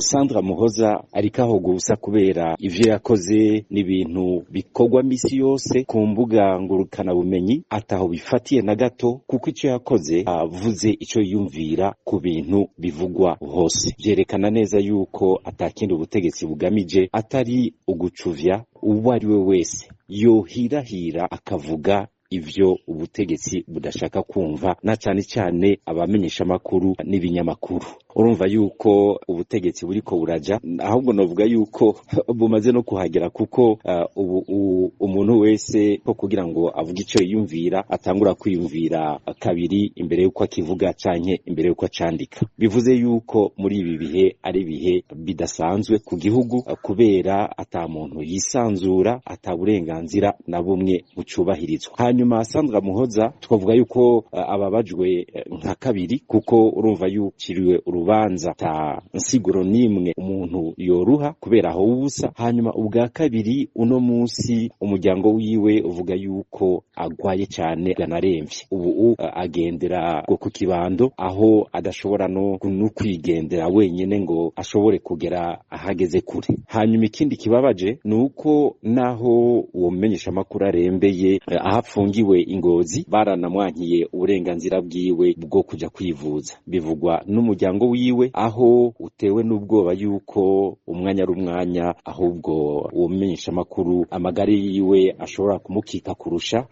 Sandra Muhoza ariko aho gusa kubera ivyo yakoze n'ibintu bikorwa misi yose ku mbuga ngurukana bumenyi, ataho bifatiye na gato, kuko ico yakoze avuze ico yiyumvira ku bintu bivugwa hose. Vyerekana neza yuko atakindi ubutegetsi bugamije atari ugucuvya uwo ari we wese yohirahira akavuga ivyo ubutegetsi budashaka kumva, na cane cane abamenyeshamakuru n'ibinyamakuru. Urumva yuko ubutegetsi buriko buraja, ahubwo novuga yuko bumaze no kuhagera, kuko ubu umuntu wese ko kugira ngo avuge ico yiyumvira atangura kwiyumvira kabiri imbere yuko akivuga canke imbere yuko acandika. Bivuze yuko muri ibi bihe ari ibihe bidasanzwe ku gihugu, kubera ata muntu yisanzura, ata burenganzira na bumwe bucubahirizwa. Hanyuma Sandra Muhoza twavuga yuko ababajwe nka kabiri, kuko urumva yuciriwe urubanza ta nsiguro nimwe umuntu yoruha kubera aho ubusa. Hanyuma ubwa kabiri, uno munsi umuryango wiwe uvuga yuko agwaye cyane ganaremvye, ubu agendera ku kibando, aho adashobora no kwigendera wenyene ngo ashobore kugera ahageze kure. Hanyuma ikindi kibabaje ni uko naho uwo mumenyeshamakuru arembeye aho afungiwe ingozi, baranamwankiye uburenganzira bwiwe bwo kuja kwivuza. Bivugwa n'umuryango wiwe, aho utewe n'ubwoba yuko umwanya ari umwanya ahubwo uwo mumenyeshamakuru amagara yiwe ashobora kumukika kurusha.